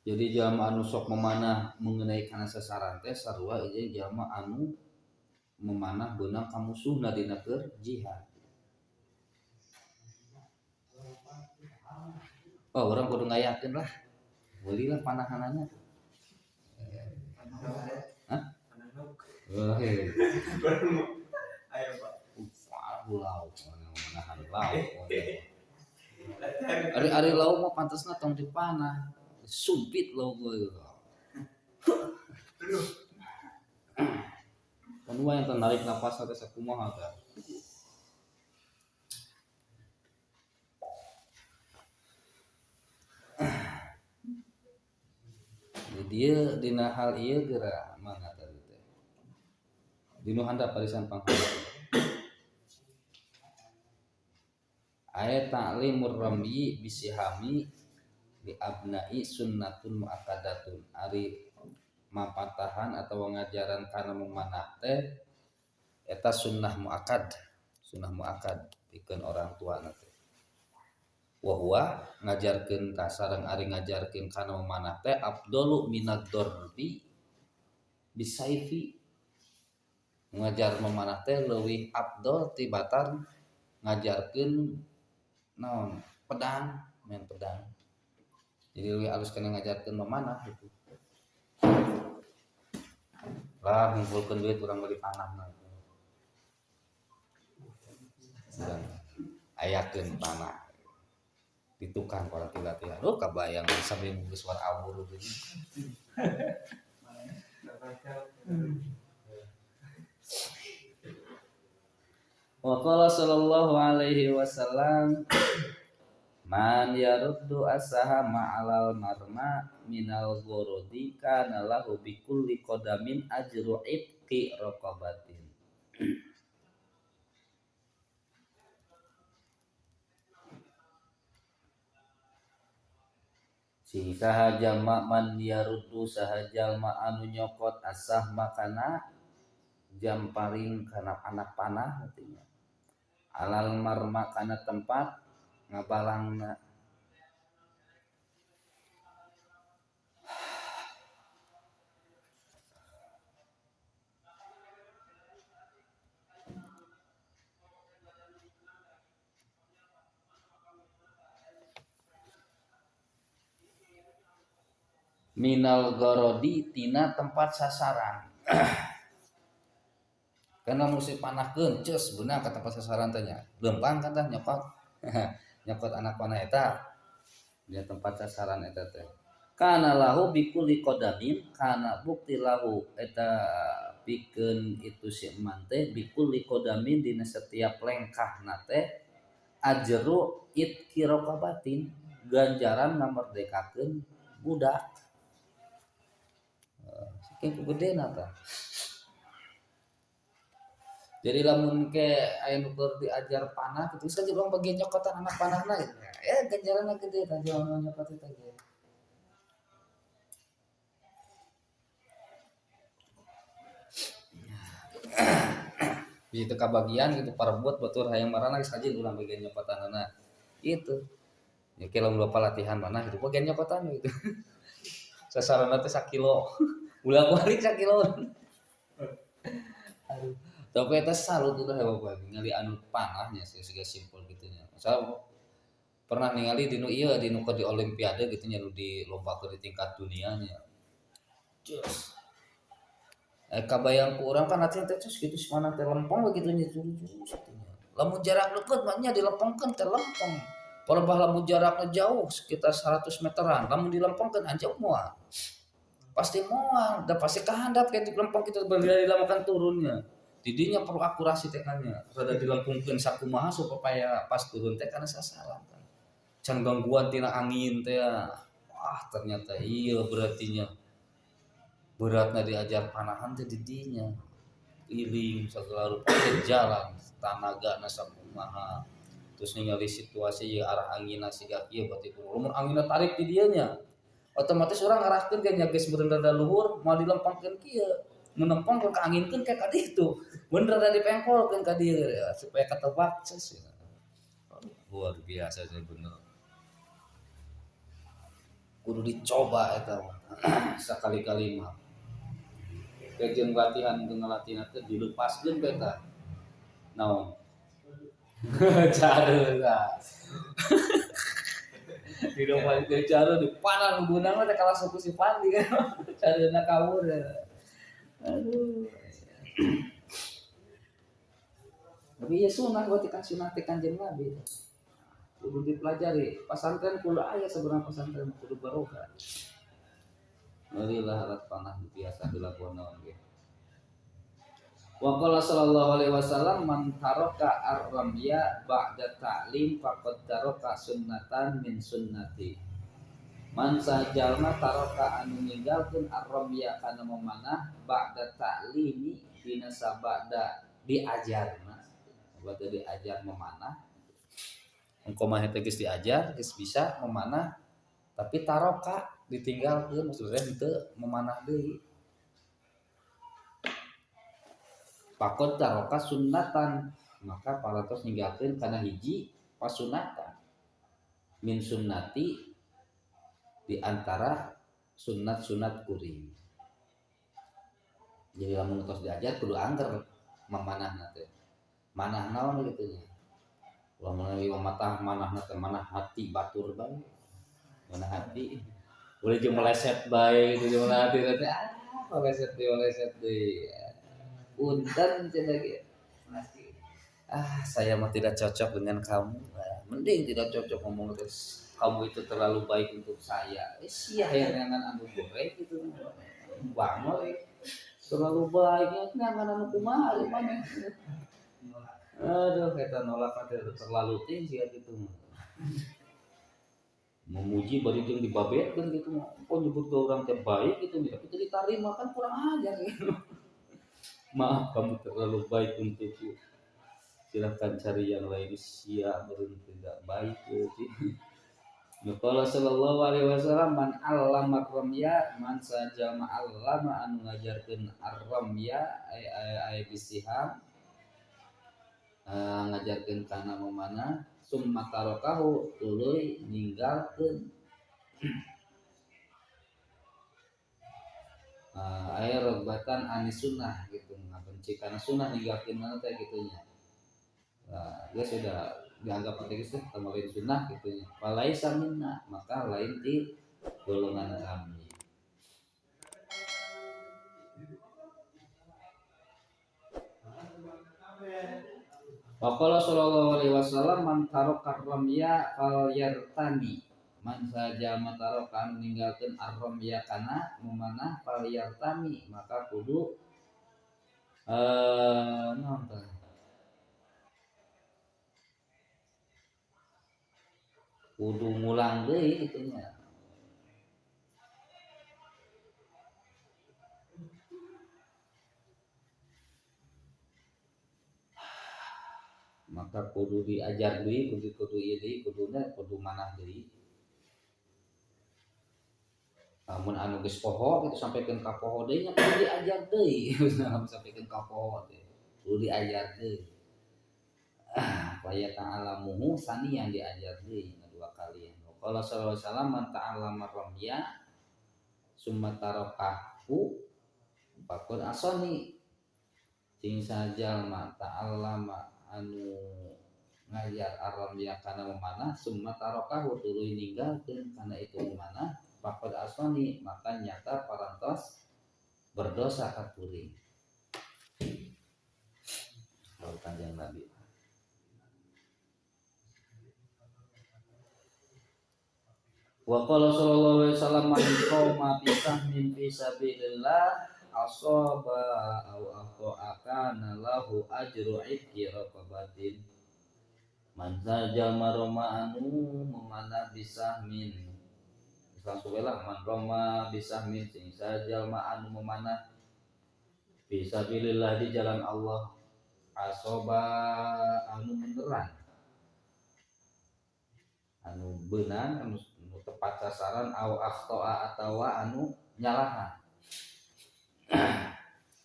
Jadi jalma anu sok memanah mengenai kana sasaran teh sarua ieu jalma anu memanah beunang ka musuhna dina keur jihad. Oh, urang kudu ngayakeun lah. Beulilah panahanana. Hah? Heuh. Ayo, Pak. Wah, lauk, manahan lauk. Ari-ari lauk mah pantasna tong dipanah. Sumpit lauk mah. Kan yang narik napas teh sakumaha tah. Dia dina hal ieu geura mana tadi teh. Dinu handap barisan panghandap. Ayat ta'limur ramyi bisihami li abnai sunnatun muakkadatun. Ari mapatahan atau ngajaran kana memanah teh eta sunnah muakkad, sunnah muakkad pikeun orang tua na teh. Wa huwa ngajarkeun ka sareng ari ngajarkeun kana memanah teh afdalu minad darbi bisaifi. Ngajar memanah teh leuwih afdal tibatan ngajarkeun naon pedang, main pedang. Jadi leuwih alus kana ngajarkeun memanah gitu. Lah ngumpulkeun duit urang meuli panah. Dan ayakeun panah. Di tukang orang latihan. Oh kabayang sambil geus war awur gitu. Wa qala sallallahu alaihi wasallam man yaruddu asahama alal marma minal ghurudi kana lahu bikulli qadamin ajru itqi raqabatin. Si saha jalma man yaruddu saha jalma anu nyokot asah makana jamparing kana anak panah artinya alal marma kana tempat ngabalangna. Minal gorodi tina tempat sasaran. Karena mesti panahkeun ceus beunang ka tempat sasaran teh nya. Leumpang kan tah nyokot. Nyokot anak panah eta dina tempat sasaran eta teh. Kana lahu bikulli qadamin, kana bukti lahu eta pikeun itu si eman teh bikulli qadamin dina setiap lengkahna teh ajru itqi raqabatin, ganjaran ngamerdekakeun budak. Saking kegedena tah. Jadi lamun ke aya nu keur diajar panah kitu geus urang bagian nyokotan anak panahna gitu. Ya ganjaranna gede tah jelema nyokot eta ge. Di teu kabagian gitu parebut batur hayang marana geus kajeun urang bagian nyokotanana. Gitu. Ya ke lamun bapak latihan panah gitu bagian nyokotan gitu. Sasaranna teh sakilo. Ulah-balik sakilo. Aduh. Tapi eta salut udah bapak ningali anu panahnya sih siga simpel gitu nya. Saya pernah ningali dinu ieu dinu di olimpiade gitu nya nu di lomba di tingkat dunianya. Cus. Kabayang ku urang kan latihan teh cus gitu mana teh lempong begitu nya cus gitu nya. Lamun jarak deukeut mah nya dilempongkeun teh lempong. Palebah lamun jarakna jauh sekitar 100 meteran, lamun dilempongkeun anjog moal. Pasti moal, da pasti kahandap kayak dilempong kitu dilamakan turunnya. Didinya perlu akurasi teh kan nya. Rada dilempungkeun sakumaha supaya pas turun teh kana sasaran kan. Can gangguan tina angin teh. Wah, ternyata iya berartinya. Beratna diajar panahan teh didinya. Iling segala rupa teh jalan tanagana sakumaha. Terus ningali situasi ieu arah anginna siga kieu berarti kudu lamun anginna tarik di dieu nya. Otomatis urang ngarahkeun ge nya geus meureun rada luhur moal dilempangkeun kieu. Menempong ke anginkeun kayak ka ditu. Bener rada dipengkolkeun ka dieu ya, supaya ketebak ces ya. Luar biasa sih bener. Kudu dicoba eta mah sakali-kali mah. Jeung latihan jeung latihan teh dilepaskeun bae tah. Naon? Careuna. Dilepaskeun careuna dipanah nu beunang teh kalah suku si Pandi kan. Careuna kabur. Aduh. Tapi ya sunah berarti kan sunah teh Kanjeng Nabi. Kudu dipelajari. Pasantren kudu aya sebenarnya pasantren kudu barokah. Meurilah alat panah biasa dilakukan naon ge. Wa qala sallallahu alaihi wasallam man taraka ar-ramya ba'da ta'lim faqad taraka sunnatan min sunnati. Man sajalma taraka anu ninggalkeun ar-ramya kana memanah ba'da ta'limi dina sabada diajarna. Ba'da diajar memanah. Engko mah teh geus diajar geus bisa memanah tapi taroka ditinggalkeun maksudnya henteu memanah deui. Faqad taroka sunnatan maka parantos ninggalkeun kana hiji pasunatan min sunnati di antara sunat-sunat kuring. Jadi lamun tos diajar kudu angger memanahna teh. Manah naon kitu nya. Lamun mematah manahna teh manah hati batur bae. Manah hati boleh jeung meleset bae gitu jeung manah hati teh ah meleset deui. Punten cenah ge. Ah saya mah tidak cocok dengan kamu. Mending tidak cocok ngomong terus. Kamu itu terlalu baik untuk saya. Sia yang anu goreng gitu. Bangor terlalu baik ngan anu kumaha maneh. Aduh eta nolak teh terlalu tinggi gitu. Memuji bari jeung dibabetkeun gitu. Kok nyebut ke orang teh baik gitu tapi teu ditarima kan kurang ajar gitu. Maaf kamu terlalu baik untukku. Silahkan cari yang lain. Sia baru tidak baik gitu. Qala sallallahu alaihi wasallam man 'allama ar-ramya man sajama 'allama anu ngajarkeun ar-ramya ay bisiham ngajarkeun kana memanah summa tarakahu tuluy ninggalkeun aya rogbatan anis sunnah gitu ngabenci kana sunnah ninggalkeun mana teh kitu nya. Dia sudah dianggap teh geus teh lain sunnah kitu nya. Falaisa minna maka lain di golongan kami. Wa qala sallallahu alaihi wasallam man taraka ar-ramya falyartani. Man saja mataraka anu ninggalkeun ar-ramya kana memanah falyartani maka kudu naon tah kudu ngulang deui kitu nya. Maka kudu diajar deui, kudu ieu deui, kuduna kudu manah deui. Lamun anu geus poho kitu sampaikan ka poho deui nya kudu diajar deui. Sampaikan ka poho teh kudu diajar deui. Wa ta'alamuhu saniyan diajar deui dua kali. Qala sallallahu alaihi wasallam man ta'allama ramya summa tarakahu faqad asani. Cing sajalma ta'allama anu ngajar ar-ramya kana memanah summa tarakahu tuluy ninggalkeun kana itu memanah faqad asani maka nyata parantos berdosa ka kuring. Kalau Kanjeng Nabi. Wa qala sallallahu alaihi wasallam man qama bi sahmin fi sabilillah asaba aw akhta'a kana lahu ajru itqi raqabatin. Man sajama roma anu memanah bisahmin langsung we lah man roma bisahmin sing sajalma anu memanah fi sabilillah di jalan Allah asoba anu beneran anu beunang anu tepat sasaran au akhta'a atawa anu nyalahan.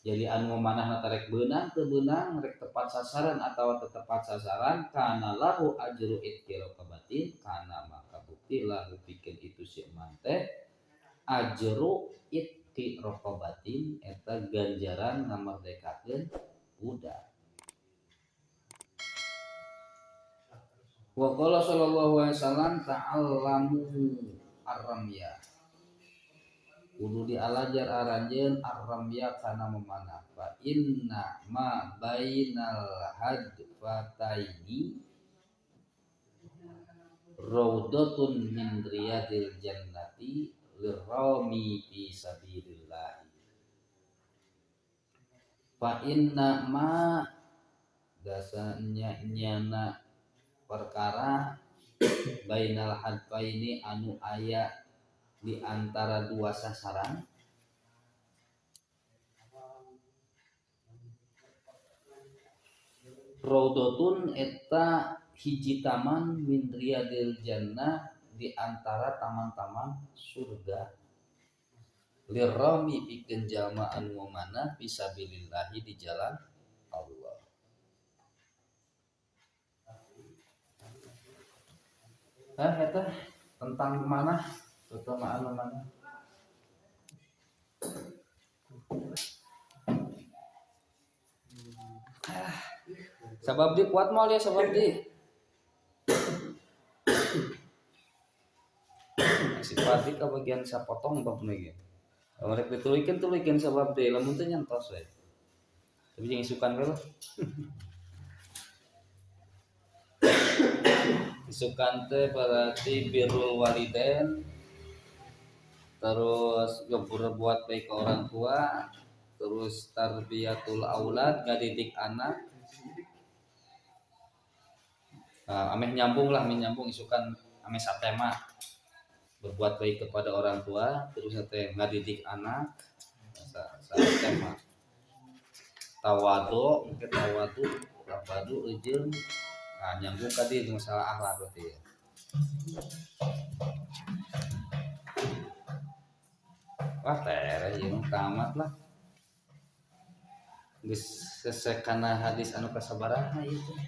Jadi anu memanahna tarek beunang teu beunang rek tepat sasaran atawa teu tepat sasaran kana lahu ajru itqi raqabatin kana maka bukti lahu pikeun itu kitu si eman teh ajru itqi raqabatin eta ganjaran ngamerdekakeun budak. Wa qala sallallahu alaihi wasallam ta'allamu ar-ramya. Kudu dialajar aranjeun ar-ramya kana memanah. Fa inna ma bainal hadfataini raudhatun min riyadil jannati lirrami fi sabilillah. Fa inna ma dasanya nyana perkara bainal hadfaini anu aya di antara dua sasaran raudhatun eta hiji taman min riyadil jannah di antara taman-taman surga lirrami pikeun jalma anu manah fisabilillahi di jalan Allah. Eta tentang manah keutamaan memanah. Sabab di kuat moal ya sabab di. Si Pati ka bagian sapotong bab ge. Lamun rek dituluykeun tuluykeun sabab di lamun teu nyantos we. Tapi jeung isukan we lah. Isukan teh berarti birrul walidain, terus berbuat baik ke orang tua, terus tarbiyatul aulad, ngadidik anak. Nah, ameh nyambung lah, ameh nyambung isukan ameh satema berbuat baik kepada orang tua, terus teh ngadidik anak, satema tawadu, mungkin tawadu, tawadu eujeung. Nah, nyambung tadi masalah akhlak berarti ya. Wah, tereh ieu tamat lah. Geus sesek kana hadis anu kasabaraha ieu teh.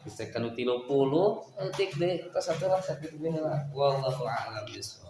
Geus kana 30 eutik deui tos atuh lah sakitu bae lah. Wallahu a'lam bishawab.